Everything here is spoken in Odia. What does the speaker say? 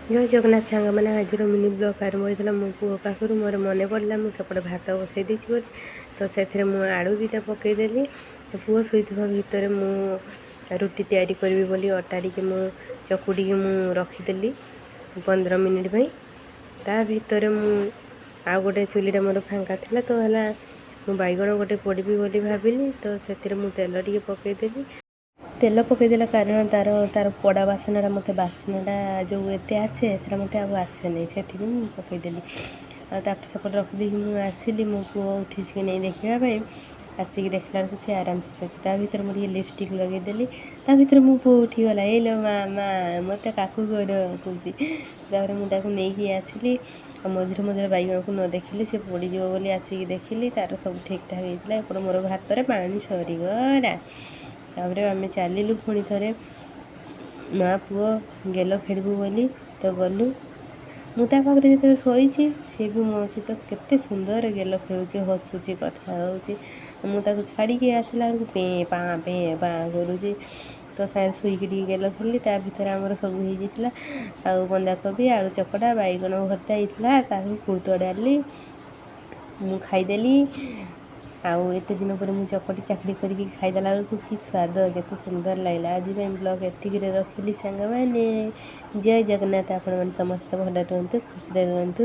ଜୟ ଜଗନ୍ନାଥ ସାଙ୍ଗମାନେ। ଆଜିର ମିନି ବ୍ଲଗ୍ ଆରମ୍ଭ ହୋଇଥିଲା ମୋ ପୁଅ ପାଖରୁ। ମୋର ମନେ ପଡ଼ିଲା, ମୁଁ ସେପଟେ ଭାତ ବସାଇ ଦେଇଛି ବୋଲି। ତ ସେଥିରେ ମୁଁ ଆଳୁ 2ଟା ପକାଇଦେଲି। ପୁଅ ଶୋଇଥିବା ଭିତରେ ମୁଁ ରୁଟି ତିଆରି କରିବି ବୋଲି ଅଟା ଟିକେ ମୁଁ ଚକୁଡ଼ିକି ମୁଁ ରଖିଦେଲି 15 ମିନିଟ୍ ପାଇଁ। ତା ଭିତରେ ମୁଁ ଆଉ ଗୋଟେ ଚୁଲିଟା ମୋର ଫାଙ୍କା ଥିଲା, ତ ହେଲା ମୁଁ ବାଇଗଣ ଗୋଟେ ପୋଡ଼ିବି ବୋଲି ଭାବିଲି। ତ ସେଥିରେ ମୁଁ ତେଲ ଟିକେ ପକାଇଦେଲି। ତେଲ ପକାଇଦେଲା କାରଣ ତା'ର ପୋଡ଼ା ବାସନାଟା ମୋତେ, ବାସ୍ନାଟା ଯେଉଁ ଏତେ ଆସେ, ସେଟା ମୋତେ ଆଉ ଆସେନି। ସେଥିପାଇଁ ମୁଁ ପକାଇଦେଲି। ଆଉ ତାପରେ ସେପଟେ ରଖିଦେଇକି ମୁଁ ଆସିଲି ମୋ ପୁଅ ଉଠିଛି କି ନାଇଁ ଦେଖିବା ପାଇଁ। ଆସିକି ଦେଖିଲା ବେଳକୁ ସେ ଆରାମସେ ଶୋଇଛି। ତା ଭିତରେ ମୁଁ ଟିକେ ଲିପଷ୍ଟିକ୍ ଲଗେଇଦେଲି। ତା ଭିତରେ ମୋ ପୁଅ ଉଠିଗଲା। "ଏଇଲୋ ମା, ମା, ମୋତେ କାକୁ କର" କହୁଛି। ତାପରେ ମୁଁ ତାକୁ ନେଇକି ଆସିଲି। ଆଉ ମଝିରେ ମଝିରେ ବାଇଗଣକୁ ନ ଦେଖିଲେ ସେ ପୋଡ଼ିଯିବ ବୋଲି ଆସିକି ଦେଖିଲି। ତା'ର ସବୁ ଠିକ୍ ଠାକ୍ ହେଇଥିଲା। ଏପଟେ ମୋର ଭାତରେ ପାଣି ସରିଗଲା। ତାପରେ ଆମେ ଚାଲିଲୁ ପୁଣି ଥରେ ମା ପୁଅ ଗେଲ ଖେଳିବୁ ବୋଲି। ତ ଗଲୁ। ମୁଁ ତା ପାଖରେ ଯେତେବେଳେ ଶୋଇଛି, ସିଏ ବି ମୋ ସହିତ କେତେ ସୁନ୍ଦର ଗେଲ ଖେଳୁଛି, ହସୁଛି, କଥା ହେଉଛି। ମୁଁ ତାକୁ ଛାଡ଼ିକି ଆସିଲା ବେଳକୁ ପେଁ ପାଁ ପେଁ ପାଁ କରୁଛି। ତ ସାଙ୍ଗରେ ଶୋଇକି ଟିକେ ଗେଲ ଖେଳିଲି। ତା ଭିତରେ ଆମର ସବୁ ହେଇଯାଇଥିଲା। ଆଉ ବନ୍ଧାକୋବି ଆଳୁ ଚକଟା, ବାଇଗଣ ଭର୍ତ୍ତା ହେଇଥିଲା। ତାକୁ କୋଳଥ ଡାଲି ମୁଁ ଖାଇଦେଲି। ଆଉ ଏତେ ଦିନ ପରେ ମୁଁ ଚକଟି ଚାକଡ଼ି କରିକି ଖାଇଦେଲା ବେଳକୁ କି ସ୍ୱାଦ, କେତେ ସୁନ୍ଦର ଲାଗିଲା। ଆଜି ପାଇଁ ବ୍ଲଗ୍ ଏତିକିରେ ରଖିଲି ସାଙ୍ଗମାନେ। ଜୟ ଜଗନ୍ନାଥ। ଆପଣମାନେ ସମସ୍ତେ ଭଲରେ ରୁହନ୍ତୁ, ଖୁସିରେ ରୁହନ୍ତୁ।